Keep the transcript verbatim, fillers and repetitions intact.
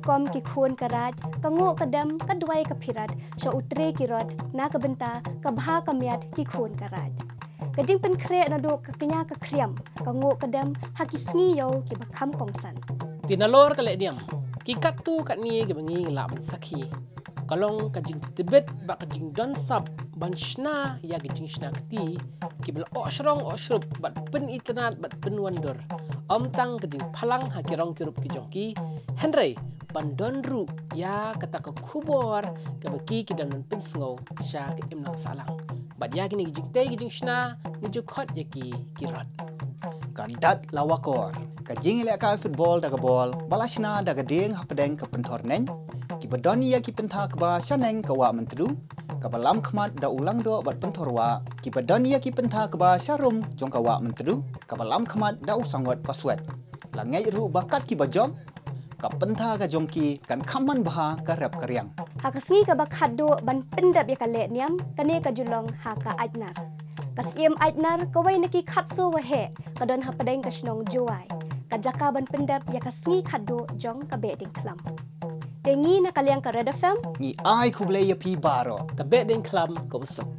Kum ki khun ka raid, ka nguh ka dem, ka duwai ka phirat, sha u tre ki rot, na ka bynta ka bha ka miat ki khun ka raid. Ka jingpynkhreh naduh ka kñia ka khriam, ka nguh ka dem, ha ki sngi ïew kiba kham kongsan. Te nalor ka lehniam, ki katto katne kiba ngi lah ban sakhi, ka long ka jingtbit bad ka jingdon sap ban shna ïa ki jingshna kti kiba la oh shrong oh shrup bad pynitynnad bad pynwandur. Ym tang ka jingphalang ha ki rong ki rup ki jong ki, hynrei ban don ruh ïa kata ka khubor kaba ki ki dang pynsngew sha ka imlang sahlang. Bad ïa kine ki jingtei ki jingshna ngi ju khot ïa ki ki rot. Ka dat la wakor, ka jingïalehkai football da ka bol ba la shna da ka dieng hapdeng ka pynthor neng, kiba don ïa ki pyntha kba shaneng ka Wah Myntdu, kaba lam khmat da u Langdoh bad Pynthorwah, kiba don ïa ki pyntha kba sharum jong ka Wah Myntdu, kaba lam khmat da u Sangot Paswet. La ngeit ruh ba kat kiba jop, ka pyntha ka jong ki kan kham man bha ka rep ka riang. Ha ka sngi kaba khatduh ban pyndep ïa ka lehniam, kane ka ju long ha ka Aitnar. Ka Syiem Aitnar, kawei na ki khatsaw waheh, ka don hapdeng ka shnong Jowai. Ka jaka ban pyndep ïa ka sngi khatduh jong ka Behdeiñkhlam. Te ngi na ka liang ka Red F M, ngi ai khublei ïa phi baroh. Ka Behdeiñkhlam kaba suk.